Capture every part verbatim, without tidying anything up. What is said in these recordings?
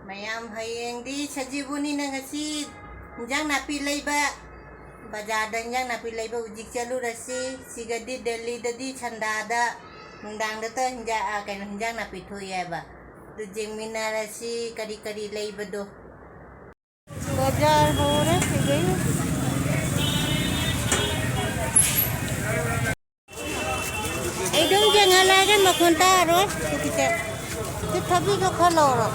ꯃꯌꯥꯝ, ꯍꯌꯦꯡꯗꯤ ꯁꯖꯤꯕꯨꯅꯤꯅ ꯉꯁꯤ ꯏꯟꯖꯥꯡ ꯅꯥꯄꯤ ꯂꯩꯕ, ꯕꯖꯥꯔꯗ ꯏꯟꯖꯥꯡ ꯅꯥꯄꯤ ꯂꯩꯕ ꯍꯧꯖꯤꯛ ꯆꯠꯂꯨꯔꯁꯤ꯫ ꯁꯤꯒꯗꯤ ꯗꯦꯜꯂꯤꯗꯗꯤ ꯁꯟꯗꯥꯗ ꯅꯨꯡꯗꯥꯡꯗꯇ ꯍꯤꯟꯖꯥꯡ, ꯑ, ꯀꯩꯅꯣ, ꯍꯤꯟꯖꯥꯡ ꯅꯥꯄꯤ ꯊꯣꯛꯑꯦ ꯍꯥꯏꯕ꯫ ꯑꯗꯨ ꯌꯦꯡꯃꯤꯟꯅꯔꯁꯤ ꯀꯔꯤ ꯀꯔꯤ ꯂꯩꯕꯗꯣ꯫ ꯕꯖꯥꯔ ꯍꯧꯔꯦ ꯁꯤꯗꯩ꯫ ꯑꯩ ꯑꯗꯨꯝ ꯌꯦꯡꯍꯜꯂꯛꯑꯒꯦ, ꯃꯈꯣꯟ ꯇꯥꯔꯣꯏ꯫ ꯁꯤ ꯊꯕꯤꯗꯣ ꯈꯔ ꯂꯧꯔꯣ꯫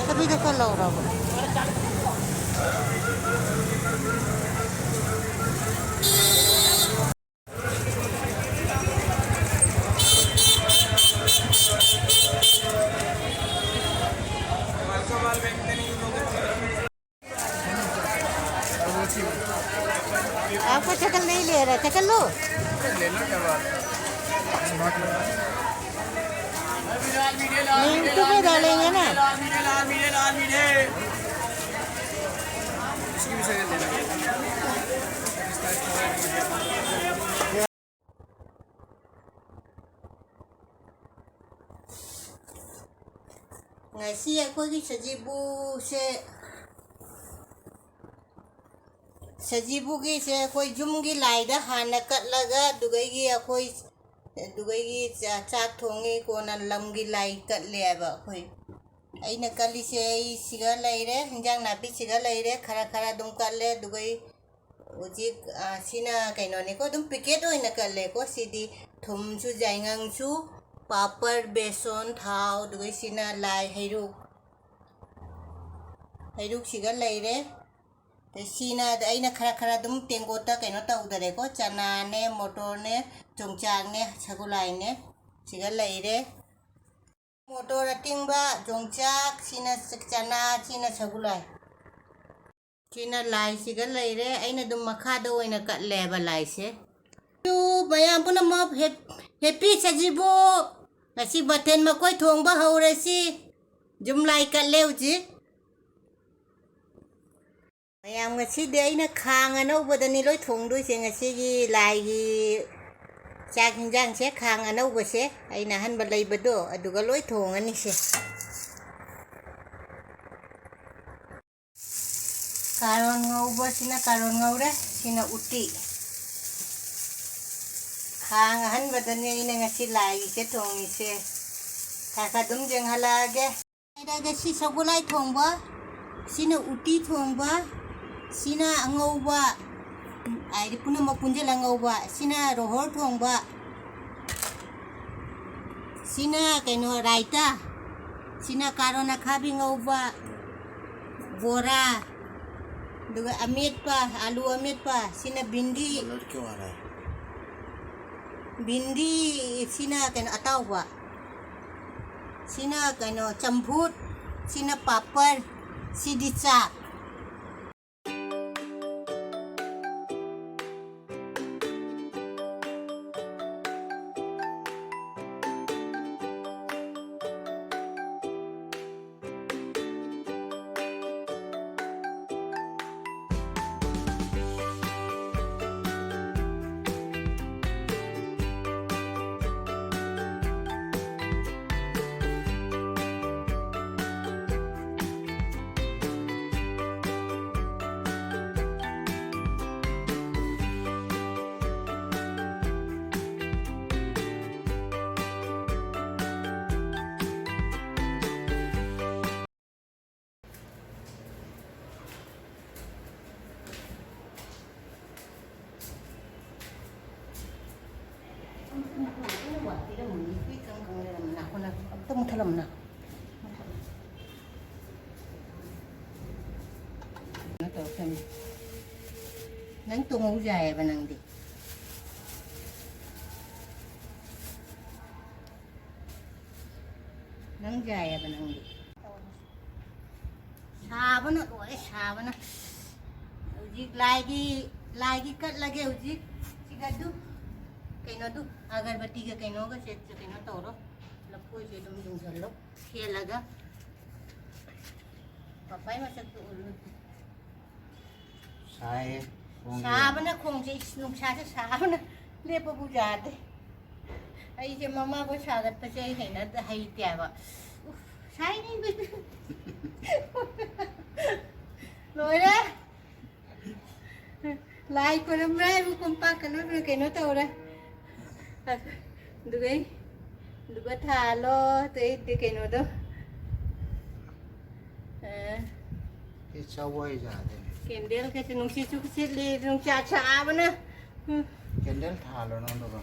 ꯊꯕꯤꯗꯣ ꯈꯔ ꯂꯧꯔꯣꯕ꯫ आपको चकल नहीं ले रहा, चकल लो। ले लो, क्या बात है? नहीं, तो कोई डालेंगे ना। इसकी भी सही लेना। ꯉꯁꯤ ꯑꯩꯈꯣꯏꯒꯤ ꯁꯖꯤꯕꯨꯁꯦ, ꯁꯖꯤꯕꯨꯒꯤꯁꯦ ꯑꯩꯈꯣꯏ ꯌꯨꯝꯒꯤ ꯂꯥꯏꯗ ꯍꯥꯟꯅ ꯀꯠꯂꯒ, ꯑꯗꯨꯒꯩꯒꯤ ꯑꯩꯈꯣꯏ, ꯑꯗꯨꯒꯩꯒꯤ ꯆꯥ-, ꯆꯥꯛ ꯊꯣꯡꯉꯤ, ꯀꯣꯟꯅ ꯂꯝꯒꯤ ꯂꯥꯏ ꯀꯠꯂꯦ ꯍꯥꯏꯕ ꯑꯩꯈꯣꯏ꯫ ꯑꯩꯅ ꯀꯠꯂꯤꯁꯦ ꯑꯩ ꯁꯤꯒ ꯂꯩꯔꯦ, ꯍꯤꯟꯖꯥꯡ ꯅꯥꯄꯤ ꯁꯤꯒ ꯂꯩꯔꯦ, ꯈꯔ ꯈꯔ ꯑꯗꯨꯝ ꯀꯠꯂꯦ꯫ ꯑꯗꯨꯒꯩ ꯍꯧꯖꯤꯛ, ꯑ, ꯁꯤꯅ ꯀꯩꯅꯣꯅꯤꯀꯣ, ꯑꯗꯨꯝ packet ꯑꯣꯏꯅ ꯀꯠꯂꯦꯀꯣ꯫ ꯁꯤꯗꯤ ꯊꯨꯝꯁꯨ, ꯌꯥꯏꯉꯪꯁꯨ, ꯄꯥꯄꯔ, ꯕꯦꯁꯣꯟ, ꯊꯥꯎ, ꯑꯗꯨꯒ ꯁꯤꯅ ꯂꯥꯏ ꯍꯩꯔꯨꯛ, ꯍꯩꯔꯨꯛꯁꯤꯒ ꯂꯩꯔꯦ꯫ ꯑꯗꯩ ꯁꯤꯅ ꯑꯩꯅ ꯈꯔ ꯈꯔ ꯑꯗꯨꯝ ꯇꯦꯡꯀꯣꯠꯇ ꯀꯩꯅꯣ ꯇꯧꯗꯔꯦꯀꯣ꯫ ꯆꯅꯥꯅꯦ, ꯃꯣꯇꯣꯔꯅꯦ, ꯌꯣꯡꯆꯥꯛꯅꯦ, ꯁꯒꯣꯂꯥꯏꯅꯦ, ꯁꯤꯒ ꯂꯩꯔꯦ꯫ ꯃꯣꯇꯣꯔ ꯑꯇꯤꯡꯕ, ꯌꯣꯡꯆꯥꯛ, ꯁꯤꯅ ꯆꯅꯥ, ꯁꯤꯅ ꯁꯒꯣꯂꯥꯏ꯫ ꯁꯤꯅ ꯂꯥꯏꯁꯤꯒ ꯂꯩꯔꯦ꯫ ꯑꯩꯅ ꯑꯗꯨꯝ ꯃꯈꯥꯗ ꯑꯣꯏꯅ ꯀꯠꯂꯦꯕ ꯂꯥꯏꯁꯦ꯫ ꯑꯗꯨ ꯃꯌꯥꯝ ꯄꯨꯝꯅꯃꯛ ꯍꯦꯞ-, happy ꯁꯖꯤꯕꯨ! ꯉꯁꯤ ꯃꯊꯦꯜ ꯃꯀꯣꯏ ꯊꯣꯡꯕ ꯍꯧꯔꯁꯤ꯫ ꯌꯨꯝ ꯂꯥꯏ ꯀꯠꯂꯦ ꯍꯧꯖꯤꯛ꯫ ꯃꯌꯥꯝ, ꯉꯁꯤꯗꯤ ꯑꯩꯅ ꯈꯥꯡ ꯑꯅꯧꯕꯗꯅꯤ ꯂꯣꯏ ꯊꯣꯡꯗꯣꯏꯁꯦ꯫ ꯉꯁꯤꯒꯤ ꯂꯥꯏꯒꯤ ꯆꯥꯛ ꯍꯤꯟꯖꯥꯡꯁꯦ ꯈꯥꯡ ꯑꯅꯧꯕꯁꯦ, ꯑꯩꯅ ꯑꯍꯟꯕ ꯂꯩꯕꯗꯣ, ꯑꯗꯨꯒ ꯂꯣꯏ ꯊꯣꯡꯉꯅꯤꯁꯦ꯫ ꯀꯥꯔꯣꯟ ꯉꯧꯕꯁꯤꯅ ꯀꯥꯔꯣꯟ ꯉꯧꯔꯦ, ꯁꯤꯅ ꯎꯇꯤ꯫ ꯈꯥꯡ ꯑꯍꯟꯕꯗꯅꯦ ꯑꯩꯅ ꯉꯁꯤ ꯂꯥꯏꯒꯤꯁꯦ ꯊꯣꯡꯉꯤꯁꯦ꯫ ꯈꯔ ꯈꯔ ꯑꯗꯨꯝ ꯌꯦꯡꯍꯜꯂꯛꯑꯒꯦ꯫ ꯍꯥꯏꯔꯒ ꯁꯤ ꯁꯒꯣꯜꯍꯋꯥꯏ ꯊꯣꯡꯕ, ꯁꯤꯅ ꯎꯇꯤ ꯊꯣꯡꯕ, ꯁꯤꯅ ꯑꯉꯧꯕ, ꯍꯥꯏꯗꯤ ꯄꯨꯝꯅꯃꯛ ꯄꯨꯟꯁꯤꯜꯂ ꯉꯧꯕ, ꯁꯤꯅ ꯔꯣꯍꯣꯔ ꯊꯣꯡꯕ, ꯁꯤꯅ ꯀꯩꯅꯣ ꯔꯥꯏꯇꯥ, ꯁꯤꯅ ꯀꯥꯔꯣꯟ ꯑꯈꯥꯕꯤ ꯉꯧꯕ, ꯕꯣꯔꯥ, ꯑꯗꯨꯒ ꯑꯃꯦꯠꯄ, ꯑꯥꯂꯨ ꯑꯃꯦꯠꯄ, ꯁꯤꯅ ꯚꯤꯟꯗꯤ, ꯀꯣꯂꯔ ꯀ꯭ꯌꯨ ꯑꯥꯔ ꯑꯥꯏ꯫ ꯚꯤꯟꯗꯤ, ꯁꯤꯅ ꯀꯩꯅꯣ ꯑꯇꯥꯎꯕ, ꯁꯤꯅ ꯀꯩꯅꯣ ꯆꯝꯐꯨꯠ, ꯁꯤꯅ ꯄꯥꯄꯔ, ꯁꯤꯗꯤ ꯆꯥꯛ꯫ ꯑꯝꯇ ꯃꯨꯊꯠꯂꯝꯃꯨꯅ꯫ ꯀꯩꯅꯣ ꯇꯧꯔꯛꯀꯅꯤ꯫ ꯅꯪ ꯇꯣꯡꯍꯧ ꯌꯥꯏꯑꯕ ꯅꯪꯗꯤ꯫ ꯅꯪ ꯌꯥꯏꯑꯕ ꯅꯪꯗꯤ꯫ ꯁꯥꯕꯅ ꯂꯣꯏꯔꯦ, ꯁꯥꯕꯅ꯫ ꯍꯧꯖꯤꯛ ꯂꯥꯏꯒꯤ, ꯂꯥꯏꯒꯤ ꯀꯠꯂꯒꯦ ꯍꯧꯖꯤꯛ꯫ ꯁꯤꯒ ꯑꯗꯨ, ꯀꯩꯅꯣꯗꯨ, ꯑꯒꯔꯕꯇꯤꯒ ꯀꯩꯅꯣꯒ ꯁꯦ, ꯀꯩꯅꯣ ꯇꯧꯔꯣ꯫ ꯂꯐꯣꯏꯁꯦ ꯑꯗꯨꯝ ꯌꯨꯡꯁꯜꯂꯣ꯫ ꯁꯦꯠꯂꯒ ꯄꯄꯥꯏ ꯃꯁꯛꯇꯨ ꯎꯠꯂꯨ꯫ ꯁꯥꯏꯌꯦ, ꯈꯣꯡꯁꯦ꯫ ꯁꯥꯕꯅ ꯈꯣꯡꯁꯦ, ꯏꯁ, ꯅꯨꯡꯁꯥꯁꯦ ꯁꯥꯕꯅ ꯂꯦꯞꯄꯕꯨ ꯌꯥꯗꯦ꯫ ꯑꯩꯁꯦ ꯃꯃꯥꯈꯣꯏ ꯁꯥꯒꯠꯄꯁꯦ ꯑꯩ ꯍꯩꯅꯗ-, ꯍꯩꯇꯦ ꯍꯥꯏꯕ꯫ ꯎꯐ, ꯁꯥꯏꯅꯦ꯫ ꯂꯣꯏꯔꯦ꯫ ꯂꯥꯏ ꯈꯣꯏꯔꯝꯕ꯭ꯔꯥ ꯍꯥꯏꯕꯨ ꯀꯣꯝꯄꯥꯛꯀ ꯂꯣꯏ ꯀꯩꯅꯣ ꯇꯧꯔꯦ꯫ ꯑꯗꯨꯒ ꯑꯗꯨꯒ ꯊꯥꯜꯂꯣ꯫ ꯑꯗꯩꯗꯤ ꯀꯩꯅꯣꯗꯣ꯫ ꯑ, ꯁꯤ ꯆꯥꯎꯋꯥꯏ ꯌꯥꯗꯦꯅꯦ꯫ ꯀꯦꯟꯗꯜꯒꯁꯦ ꯅꯨꯡꯁꯤꯠꯁꯨ ꯁꯤꯠꯂꯤ, ꯅꯨꯡꯁꯥ ꯁꯥꯕꯅ꯫ ꯎꯝ꯫ ꯀꯦꯟꯗꯜ ꯊꯥꯜꯂꯣ ꯅꯪꯗꯨꯒ꯫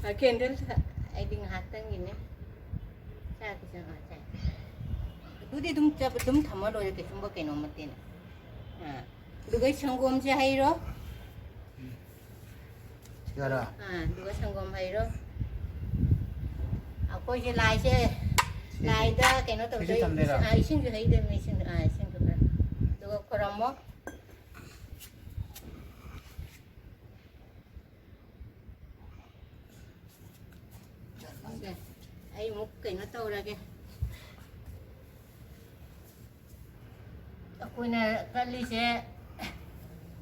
ꯑ, ꯀꯦꯟꯗꯜ ꯊꯥ-, ꯑꯩꯗꯤ ꯉꯥꯏꯍꯥꯛꯇꯪꯒꯤꯅꯦ꯫ ꯆꯥꯛꯇꯤ ꯆꯪꯉꯛꯑ ꯆꯥꯏ꯫ ꯑꯗꯨꯗꯤ ꯑꯗꯨꯝ ꯆꯞ-, ꯑꯗꯨꯝ ꯊꯝꯃ ꯂꯣꯏꯔꯦ, ꯀꯩꯁꯨꯝꯕ ꯀꯩꯅꯣ ꯅꯠꯇꯦꯅꯦ꯫ ꯑꯥ꯫ ꯑꯗꯨꯒ ꯁꯪꯒꯣꯝꯁꯦ ꯍꯩꯔꯣ꯫ ꯌꯥꯔꯦ? ꯑꯥ, ꯑꯗꯨꯒ ꯁꯪꯒꯣꯝ ꯍꯩꯔꯣ꯫ ꯑꯩꯈꯣꯏꯁꯦ ꯂꯥꯏꯁꯦ, ꯁꯤꯁꯦ, ꯂꯥꯏꯗ ꯀꯩꯅꯣ ꯁꯤꯁꯦ ꯇꯧꯗꯣꯏ-, ꯊꯝꯗꯣꯏꯔꯥ? ꯑꯥ, ꯏꯁꯤꯡꯁꯨ ꯍꯩꯗꯣꯏꯅꯦ, ꯏꯁꯤꯡ, ꯑꯥ, ꯏꯁꯤꯡꯁꯨ ꯈꯔ꯫ ꯑꯗꯨꯒ ꯈꯨꯔꯝꯃꯣ꯫ ꯁꯦ, ꯑꯩ ꯑꯃꯨꯛ ꯀꯩꯅꯣ ꯇꯧꯔꯒꯦ꯫ ꯑꯩꯈꯣꯏꯅ ꯀꯠꯂꯤꯁꯦ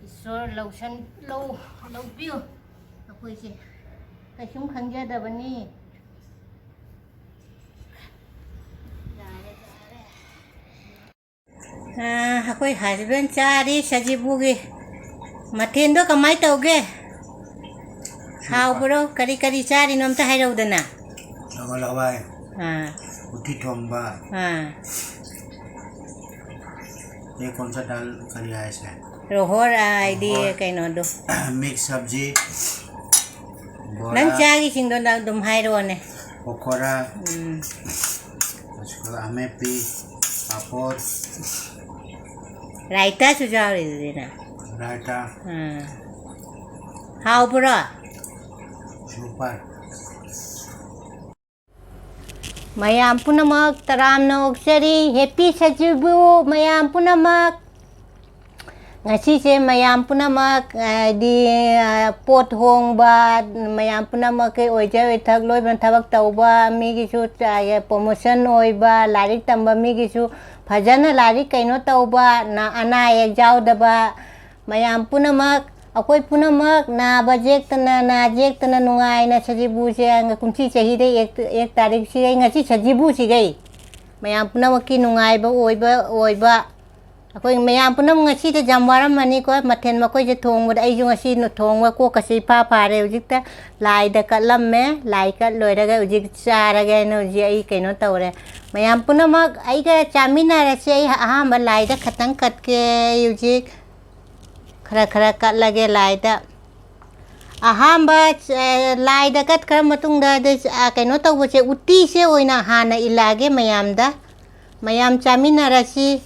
ꯏꯁꯣꯔ ꯂꯧꯁꯟ-, ꯂꯧ-, ꯂꯧꯕꯤꯌꯨ꯫ ꯑꯩꯈꯣꯏꯁꯦ ꯀꯩꯁꯨꯝ ꯈꯪꯖꯗꯕꯅꯤ꯫ ꯌꯥꯔꯦ, ꯌꯥꯔꯦ꯫ ꯑꯥ, ꯑꯩꯈꯣꯏ husband ꯆꯥꯔꯤ ꯁꯖꯤꯕꯨꯒꯤ꯫ ꯃꯊꯦꯜꯗꯣ ꯀꯃꯥꯏ ꯇꯧꯒꯦ? ꯍꯥꯎꯕ꯭ꯔꯣ? ꯀꯔꯤ ꯀꯔꯤ ꯆꯥꯔꯤꯅꯣ ꯑꯝꯇ ꯍꯥꯏꯔꯧꯗꯅ꯫ ꯁꯒꯣꯜ ꯍꯋꯥꯏ, ꯑꯥ꯫ ꯎꯇꯤ ꯊꯣꯡꯕ꯫ ꯑꯥ꯫ ये कौन सा दाल करी है ऐसे? ꯔꯣꯍꯣꯔ, ꯑꯥ, ꯍꯥꯏꯗꯤ ꯔꯣꯍꯣꯔ꯫ ꯀꯩꯅꯣꯗꯣ꯫ Mix सब्जी, ꯅꯪ ꯕꯣꯔꯥ꯫ ꯆꯥꯒꯤꯁꯤꯡꯗꯣ ꯅꯪ ꯑꯗꯨꯝ ꯍꯥꯏꯔꯛꯑꯣꯅꯦ꯫ ꯄꯀꯣꯔꯥ꯫ ꯎꯝ꯫ ꯑꯗꯨꯒ ꯑꯃꯦꯠꯄꯤ, ꯄꯥꯄꯣꯔ꯫ ꯔꯥꯏꯇꯥꯁꯨ ꯌꯥꯎꯔꯤꯗꯨꯗꯤ ꯅꯪ꯫ ꯔꯥꯏꯇꯥ꯫ ꯑꯥ꯫ ꯍꯥꯎꯕ꯭ꯔꯣ? Super꯫ ꯃꯌꯥꯝ ꯄꯨꯝꯅꯃꯛ ꯇꯔꯥꯝꯅ ꯑꯣꯛꯆꯔꯤ꯫ Happy ꯁꯖꯤꯕꯨ ꯃꯌꯥꯝ ꯄꯨꯝꯅꯃꯛ꯫ ꯉꯁꯤꯁꯦ ꯃꯌꯥꯝ ꯄꯨꯝꯅꯃꯛ, ꯍꯥꯏꯗꯤ, ꯄꯣꯠ ꯍꯣꯡꯕ, ꯃꯌꯥꯝ ꯄꯨꯝꯅꯃꯛꯀꯤ ꯑꯣꯏꯖ ꯑꯣꯏꯊꯛ ꯂꯣꯏꯕꯅ ꯊꯕꯛ ꯇꯧꯕ ꯃꯤꯒꯤꯁꯨ, promotion ꯑꯣꯏꯕ, ꯂꯥꯏꯔꯤꯛ ꯇꯝꯕ ꯃꯤꯒꯤꯁꯨ ꯐꯖꯅ ꯂꯥꯏꯔꯤꯛ ꯀꯩꯅꯣ ꯇꯧꯕ, ꯅ-, ꯑꯅꯥ ꯑꯌꯦꯛ ꯌꯥꯎꯗꯕ, ꯃꯌꯥꯝ ꯄꯨꯝꯅꯃꯛ, ꯑꯩꯈꯣꯏ ꯄꯨꯝꯅꯃꯛ ꯅꯥꯕ ꯌꯦꯛꯇꯅ, ꯅꯥ ꯌꯦꯛꯇꯅ ꯅꯨꯡꯉꯥꯏꯅ ꯁꯖꯤꯕꯨꯁꯦ ꯀꯨꯝꯁꯤ ꯆꯍꯤꯗ ꯑꯦꯛ, ꯑꯦꯛ ꯇꯥꯔꯤꯛꯁꯤꯒꯩ, ꯉꯁꯤ ꯁꯖꯤꯕꯨꯁꯤꯒꯩ ꯃꯌꯥꯝ ꯄꯨꯝꯅꯃꯛꯀꯤ ꯅꯨꯡꯉꯥꯏꯕ ꯑꯣꯏꯕ, ꯑꯣꯏꯕ, ꯑꯩꯈꯣꯏ ꯃꯌꯥꯝ ꯄꯨꯝꯅꯃꯛ ꯉꯁꯤꯗꯤ ꯌꯥꯝ ꯋꯥꯔꯝꯃꯅꯤꯀꯣ, ꯃꯊꯦꯜ ꯃꯈꯣꯏꯁꯦ ꯊꯣꯡꯕꯗ꯫ ꯑꯩꯁꯨ ꯉꯁꯤ ꯅꯨ-, ꯊꯣꯡꯕ ꯀꯣꯛꯀꯁꯦ ꯏꯐꯥ ꯐꯥꯔꯦ꯫ ꯍꯧꯖꯤꯛꯇ ꯂꯥꯏꯗ ꯀꯠꯂꯝꯃꯦ, ꯂꯥꯏ ꯀꯠ ꯂꯣꯏꯔꯒ ꯍꯧꯖꯤꯛ ꯆꯥꯔꯒꯦ ꯍꯥꯏꯅ ꯍꯧꯖꯤꯛ ꯑꯩ ꯀꯩꯅꯣ ꯇꯧꯔꯦ꯫ ꯃꯌꯥꯝ ꯄꯨꯝꯅꯃꯛ ꯑꯩꯒ ꯆꯥꯃꯤꯟꯅꯔꯁꯦ꯫ ꯑꯩ ꯑꯍꯥꯟꯕ ꯂꯥꯏꯗ ꯈꯇꯪ ꯀꯠꯀꯦ꯫ ꯑꯩ ꯍꯧꯖꯤꯛ ꯈꯔ ꯈꯔ ꯀꯠꯂꯒꯦ ꯂꯥꯏꯗ꯫ ꯑꯍꯥꯟꯕ, ꯑ, ꯂꯥꯏꯗ ꯀꯠꯈ꯭ꯔ ꯃꯇꯨꯡꯗ ꯑꯗ, ꯑ, ꯀꯩꯅꯣ ꯇꯧꯕꯁꯦ, ꯎꯇꯤꯁꯦ ꯑꯣꯏꯅ ꯍꯥꯟꯅ ꯏꯜꯂꯛꯑꯒꯦ ꯃꯌꯥꯝꯗ꯫ ꯃꯌꯥꯝ ꯆꯥꯃꯤꯟꯅꯔꯁꯤ꯫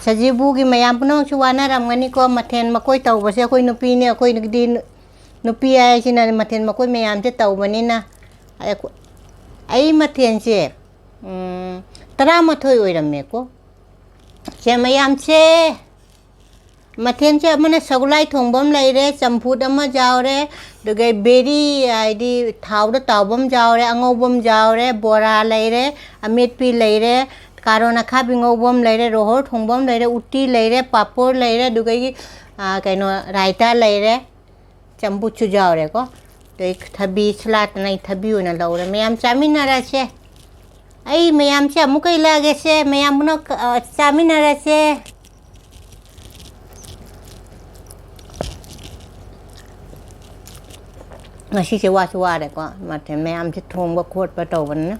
ꯁꯖꯤꯕꯨꯒꯤ ꯃꯌꯥꯝ ꯄꯨꯝꯅꯃꯛꯁꯨ ꯋꯥꯅꯔꯝꯒꯅꯤꯀꯣ, ꯃꯊꯦꯜ ꯃꯀꯣꯏ ꯇꯧꯕꯁꯦ꯫ ꯑꯩꯈꯣꯏ ꯅꯨꯄꯤꯅꯤ, ꯑꯩꯈꯣꯏꯒꯤꯗꯤ ꯅꯨ-, ꯅꯨꯄꯤ ꯍꯥꯏꯁꯤꯅ ꯃꯊꯦꯜ ꯃꯀꯣꯏ ꯃꯌꯥꯝꯁꯦ ꯇꯧꯕꯅꯤꯅ꯫ ꯑꯩꯈꯣ-, ꯑꯩ ꯃꯊꯦꯜꯁꯦ, ꯎꯝ, ꯇꯔꯥꯃꯥꯊꯣꯏ ꯑꯣꯏꯔꯝꯃꯦꯀꯣ꯫ ꯁꯦ ꯃꯌꯥꯝꯁꯦ, ꯃꯊꯦꯜꯁꯦ ꯑꯃꯅ ꯁꯒꯣꯜꯍꯋꯥꯏ ꯊꯣꯡꯕ ꯑꯃ ꯂꯩꯔꯦ, ꯆꯝꯐꯨꯠ ꯑꯃ ꯌꯥꯎꯔꯦ, ꯑꯗꯨꯒ ꯕꯦꯔꯤ ꯍꯥꯏꯗꯤ ꯊꯥꯎꯗ ꯇꯥꯎꯕ ꯑꯃ ꯌꯥꯎꯔꯦ, ꯑꯉꯧꯕ ꯑꯃ ꯌꯥꯎꯔꯦ, ꯕꯣꯔꯥ ꯂꯩꯔꯦ, ꯑꯃꯦꯠꯄꯤ ꯂꯩꯔꯦ, ꯀꯥꯔꯣꯟ ꯑꯈꯥꯕꯤ ꯉꯧꯕ ꯑꯃ ꯂꯩꯔꯦ, ꯔꯣꯍꯣꯔ ꯊꯣꯡꯕ ꯑꯃ ꯂꯩꯔꯦ, ꯎꯇꯤ ꯂꯩꯔꯦ, ꯄꯥꯄꯣꯔ ꯂꯩꯔꯦ, ꯑꯗꯨꯗꯒꯤ, ꯑ, ꯀꯩꯅꯣ, ꯔꯥꯏꯇꯥ ꯂꯩꯔꯦ, ꯆꯝꯐꯨꯠꯁꯨ ꯌꯥꯎꯔꯦꯀꯣ꯫ ꯑꯗꯩ ꯊꯕꯤ ꯁꯂꯥꯠꯇꯅ ꯑꯩ ꯊꯕꯤ ꯑꯣꯏꯅ ꯂꯧꯔꯦ꯫ ꯃꯌꯥꯝ ꯆꯥꯃꯤꯟꯅꯔꯁꯦ꯫ ꯑꯩ ꯃꯌꯥꯝꯁꯦ ꯑꯃꯨꯛꯀ ꯏꯜꯂꯛꯑꯒꯦꯁꯦ꯫ ꯃꯌꯥꯝ ꯄꯨꯝꯅꯃꯛ, ꯑ, ꯆꯥꯃꯤꯟꯅꯔꯁꯦ꯫ ꯉꯁꯤꯁꯦ ꯋꯥꯁꯨ ꯋꯥꯔꯦꯀꯣ, ꯃꯊꯦꯜ ꯃꯌꯥꯝꯁꯦ ꯊꯣꯡꯕ ꯈꯣꯠꯄ ꯇꯧꯕꯅꯤꯅ꯫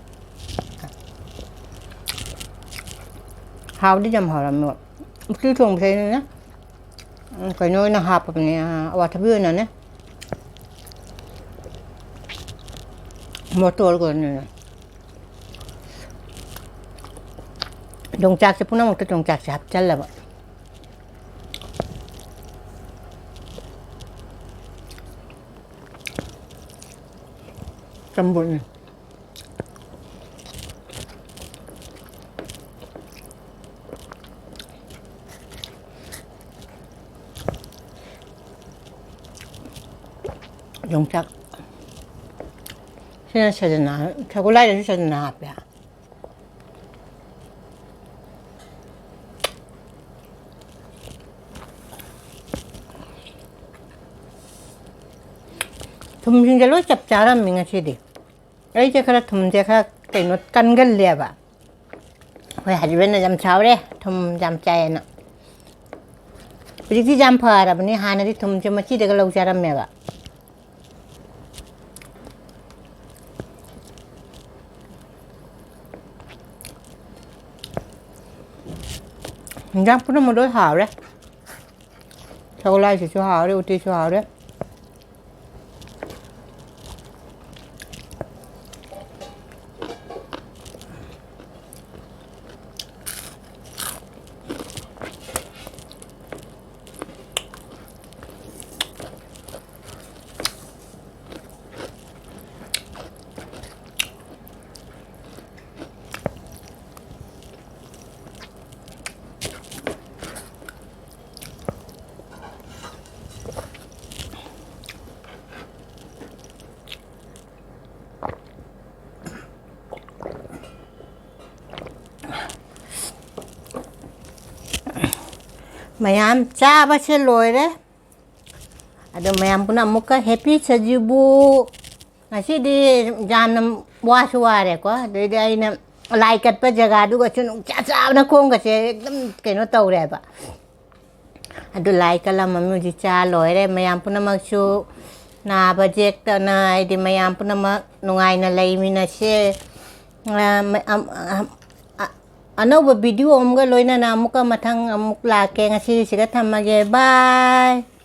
ꯍꯥꯎꯗꯤ ꯌꯥꯝ ꯍꯥꯎꯔꯝꯃꯦ꯫ ꯎꯇꯤ ꯊꯣꯡꯕꯁꯦ ꯑꯩꯅꯅꯦ, ꯎꯝ, ꯀꯩꯅꯣ ꯑꯣꯏꯅ ꯍꯥꯞꯄꯕꯅꯦ, ꯑ, ꯑꯋꯥꯊꯕꯤ ꯑꯣꯏꯅꯅꯦ꯫ ꯃꯣꯇꯣꯔꯒ ꯑꯣꯏꯅꯅꯦ꯫ ꯌꯣꯡꯆꯥꯛꯁꯦ ꯄꯨꯝꯅꯃꯛꯇ ꯌꯣꯡꯆꯥꯛꯁꯦ ꯍꯥꯞꯆꯜꯂꯕ꯫ ꯆꯝꯐꯨꯠꯅꯤ꯫ ꯌꯣꯡꯆꯥꯛ꯫ ꯁꯤꯅ ꯁꯖꯅꯥ, ꯁꯒꯣꯜꯍꯋꯥꯏꯗꯁꯨ ꯁꯖꯅꯥ ꯍꯥꯞꯄꯦ꯫ ꯊꯨꯝꯁꯤꯡꯁꯦ ꯂꯣꯏ ꯆꯞ ꯆꯥꯔꯝꯃꯤ ꯉꯁꯤꯗꯤ꯫ ꯑꯩꯁꯦ ꯈꯔ ꯊꯨꯝꯁꯦ ꯈꯔ ꯀꯩꯅꯣ ꯀꯟꯒꯜꯂꯦꯕ꯫ ꯍꯣꯏ, ꯍꯁꯕꯦꯟꯅ ꯌꯥꯝ ꯁꯥꯎꯔꯦ, ꯊꯨꯝ ꯌꯥꯝ ꯆꯥꯏꯌꯦꯅ꯫ ꯍꯧꯖꯤꯛꯇꯤ ꯌꯥꯝ ꯐꯔꯕꯅꯤ, ꯍꯥꯟꯅꯗꯤ ꯊꯨꯝꯁꯦ ꯃꯆꯤꯗꯒ ꯂꯧ ꯆꯥꯔꯝꯃꯦꯕ꯫ ꯏꯟꯖꯥꯡ ꯄꯨꯝꯅꯃꯛ ꯂꯣꯏ ꯍꯥꯎꯔꯦ꯫ ꯁꯒꯣꯜꯍꯋꯥꯏꯁꯤꯁꯨ ꯍꯥꯎꯔꯦ, ꯎꯇꯤꯁꯨ ꯍꯥꯎꯔꯦ꯫ ꯃꯌꯥꯝ ꯆꯥꯕꯁꯦ ꯂꯣꯏꯔꯦ꯫ ꯑꯗꯣ ꯃꯌꯥꯝ ꯄꯨꯟꯅ ꯑꯃꯨꯛꯀ ꯍꯦꯄꯤ ꯁꯖꯤꯕꯨ꯫ ꯉꯁꯤꯗꯤ ꯌꯥꯝꯅ ꯋꯥꯁꯨ ꯋꯥꯔꯦꯀꯣ꯫ ꯑꯗꯩꯗꯤ ꯑꯩꯅ ꯂꯥꯏ ꯀꯠꯄ ꯖꯒꯥꯗꯨꯒꯁꯨ ꯅꯨꯡꯁꯥ ꯆꯥꯕꯅ ꯈꯣꯡꯒꯁꯦ ꯑꯗꯨꯝ ꯀꯩꯅꯣ ꯇꯧꯔꯦꯕ꯫ ꯑꯗꯨ ꯂꯥꯏ ꯀꯠꯂꯝꯃꯃꯤ ꯍꯧꯖꯤꯛ ꯆꯥ ꯂꯣꯏꯔꯦ꯫ ꯃꯌꯥꯝ ꯄꯨꯝꯅꯃꯛꯁꯨ ꯅꯥꯕ ꯌꯦꯛꯇꯅ, ꯍꯥꯏꯗꯤ ꯃꯌꯥꯝ ꯄꯨꯝꯅꯃꯛ ꯅꯨꯡꯉꯥꯏꯅ ꯂꯩꯃꯤꯟꯅꯁꯦ꯫ ꯑ, ꯃ-, ꯑ, ꯑ, ꯑ, ꯑꯅꯧꯕ ꯚꯤꯗꯤꯑꯣ ꯑꯃꯒ ꯂꯣꯏꯅꯅ ꯑꯃꯨꯛꯀ ꯃꯊꯪ ꯑꯃꯨꯛ ꯂꯥꯛꯀꯦ꯫ ꯉꯁꯤꯒꯤꯁꯤꯒ ꯊꯝꯃꯒꯦ꯫ ꯕꯥꯏ꯫